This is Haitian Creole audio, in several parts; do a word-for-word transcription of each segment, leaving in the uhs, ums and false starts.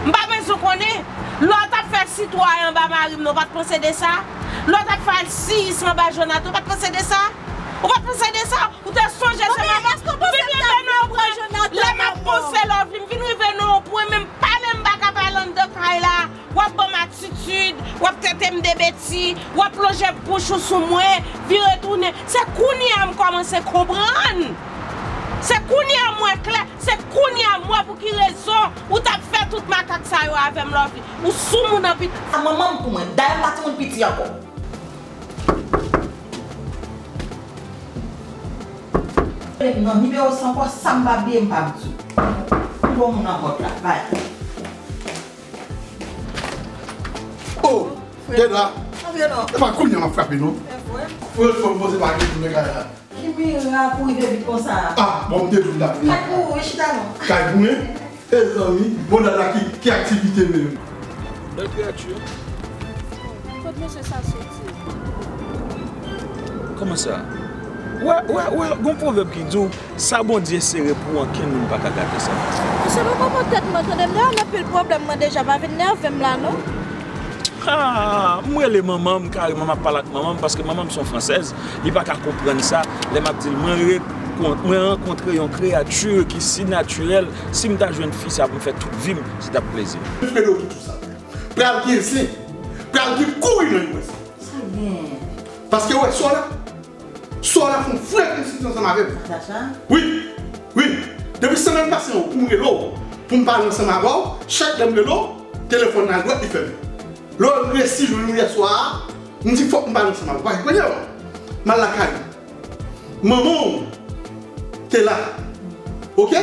M pa bezwen konnen. Lè w t ap fè sitwayen anba mari m nan, ou pa t panse de sa? Lè w t ap fè siyis anba Jonathan, ou pa t panse de sa? Ou pa t panse de sa? Ou te sonje se manman m vin rive nan yon pwen, lè m ap panse Lovely, m vin rive nan yon pwen, menm pale m pa ka pale anndan kay la. W ap ban m atitid, w ap trete m de beti, w ap lonje bouch ou sou mwen, vire tounen. Se kounye a m kòmanse konprann. Se kounye a m wè klè, se kounye a m wè pou ki rezon ou t ap fè tout makak sa yo avè m, Lovely. Ou sou moun anpil. A manman m pou mwen, dayè m pa timoun piti ankò. Nan nimewo san ankò, sa m pa bliye, m p ap di w. Pi bon moun nan pòt la, bay. Oh, Deda. Antre non. E pa kounye a m ap frape, non. E vre. Franchman, m panse pa gen moun nan kay la. Ki mirak ou rive vit konsa? Ah, bon, m te di w m t ap vini. Kay pou ou, wi, chita non. Kay pou mwen? E zanmi, bon, Dada, ki, ki aktivite menm? Bèl kreyati. Kot mesye sa soti? Kòman sa? Wè, wè, wè, gon pwovèb ki di w, sa Bondye sere pou ou, ankenn moun pa ka gate sa. Mesye, pa konprann tèt mwen, tande m deja gen anpil pwoblèm, mwen deja, pa vin nève m la, non. Ah, m rele manman m, kareman m ap pale ak manman m, paske manman m se yon fransèz, li pa ka konprann sa. Lè m ap di l, mwen rekont-, mwen rankontre yon kreyati ki sinatirèl, si m ta jwenn fi sa pou m fè tout vi m, se t ap plezi m. Fredo ki tou sa. Pral gen zen, pral gen kouri nan yon wè sa. Sa gen. Paske wè, sa w la, Sò la fè yon frè konstitye ansanm avè m. Natacha? Wi, wi. Depi semèn pase an pou m rele w, pou m pale ansanm avè w, chak lè m rele w, telefòn nan dwat li fèmen. Lè w resi jwenn ou yè swa a, m di fòk m pale ansanm avè w. Paske premye, m al lakay ou. Manman w te la. Oke?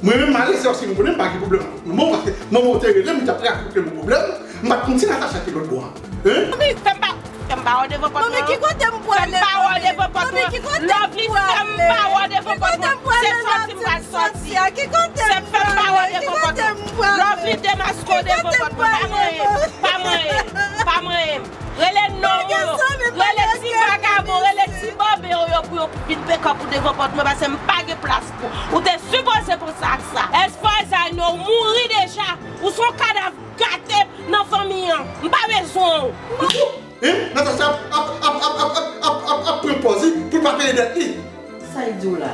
Mwen menm m ale, se paske m konnen m pa gen pwoblèm avèk manman w, paske manman w te rele m, li t ap rakonte m yon pwoblèm, m pa t konn si Natacha te lòt bò a. Hein? Mami, fè m pa, fè m pa wè w devan pòt mwen. Mami, ki kote m pwale? Fè m pa wè w devan pòt mwen. Mami, ki kote m pwale? Lovely, fè m pa wè w devan pòt mwen. Se sòti m pral sòti. Ki kote m pwale? Se fè m pa wè w devan pòt mwen. Lovely, demaske w devan pòt mwen. Pa manyen m. Pa manyen m. Pa manyen m. Rele nonm ou yo. Rele ti vagabon, rele ti bòbe w yo pou yo vin pekòp ou devan pòt mwen, paske m pa gen plas pou ou. Ou te sipoze panse ak sa. As far as I know, ou mouri deja. Ou se yon kadav gate nan fanmi an. M pa bezwen w. Hein? Natacha ap, ap, ap pran pòz li pou l pa peye dèt li. Sa l di w la?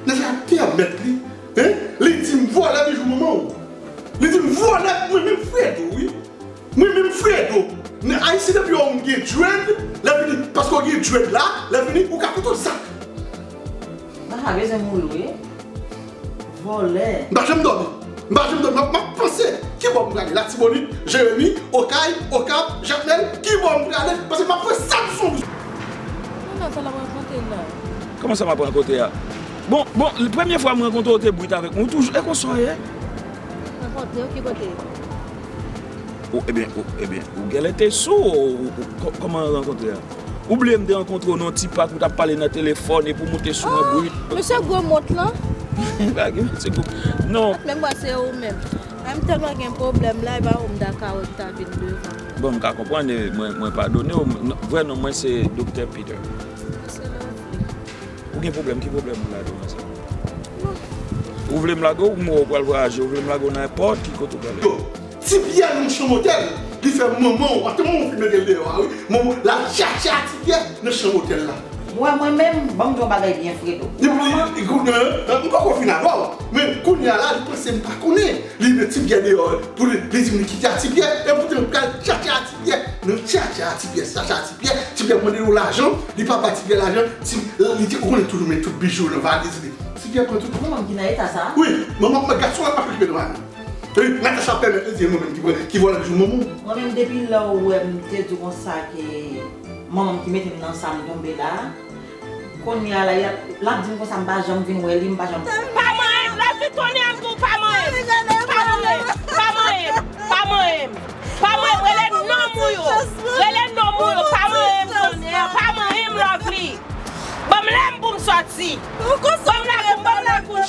Natacha ap pèmèt li. Hein? Li di m vòlè bijou manman w. Li di m vòlè mwen menm Fredo, wi. Mwen menm Fredo, nan Ayiti depi yon moun gen dread, lè vini, paske w gen dread la, lè vini, ou ka fè tout zak. Natacha bezwen mouri wi. Vòlè. M pa janm dòmi. M pa janm dòmi. M ap, m ap panse. Ki bò m prale? Latibonit, Jeremi, Okay, Okap, Jakmèl. Ki bò m prale? Paske m ap fè sa sou. Kòman sa l ap rankontre la? Kòman sa m ap rankontre a? Bon, bon, premye fwa m rankontre w te bwit avèk mwen. Ou toujou, e konsa w ye? Rankontre w ki kote? Ou, ebyen, ou, ebyen, ou genlè te sou, ou, ou, kò-, kòman rankontre a? Ou bliye m te rankontre w nan yon ti pak, ou t ap pale nan telefòn, epi w moute sou mwen bwit. Mesye gwo mont lan. Pa gen mesye gwo. Non. Men mwen se ou menm. Mwen tèlman gen pwoblèm la, e pa ou m ta ka wè ki ta vin devan. Bon, m ka konprann, e mwen, mwen padone w. Non, vrè non mwen se Doktè Peter. Mwen se Lovely. Ou gen pwoblèm, ki pwoblèm ou lage w konsa? Ou vle m lage w, ou mwen ou pral vwayaje, ou vle m lage w nan èpòt, ki kote ou prale? Ti Pyè nan chanm otèl, li fè manman w, atè manman w fin mete l deyò a, wi. Manman w, l al tchatcha Ti Pyè nan chanm otèl la. Mwen, mwen menm, ban m di w yon bagay byen, Fredo. Li, li, li, li, euh, euh, m poko fin avè w, men kounye a la, li panse m pa konnen. Li met Ti Pyè deyò, pou li, li di m li kite a Ti Pyè, e poutan l pral tchatcha Ti Pyè. Nan tchatcha Ti Pyè, tchatcha Ti Pyè, Ti Pyè mande l lajan, li pa ba Ti Pyè lajan, Ti, li di, ou konnen toujou met tout bijou nan valiz li. Ti Pyè pran tout. Manman m ki nan eta sa? Wi, manman, men gason la pa okipe nou a. Wi, Natacha pèmèt li di mwen menm ki pran, ki vòlè bijou manman w. Mwen menm depi lè ou wè m te di w konsa ke manman m ki mete m nan sa m tonbe la, kounye a la, y ap, l ap di m konsa m pa janm vin wè li, m pa janm. Pa manyen m, Lovely, tonnè m tou, pa manyen m. Pa manyen m, pa manyen m, pa manyen m. Pa manyen m, rele nonm ou yo. Rele nonm ou yo, pa manyen m, tonnè, pa manyen m, Lovely. Ban m lè m pou m sòti. Ban m lakou m, ban m lakou m.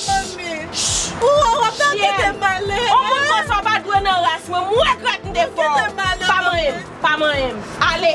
Ou w ap kite m ale. On moun konsa w pa dwe nan ras mwen, m regrèt m te fè w. Pa manyen m, pa manyen m. Ale.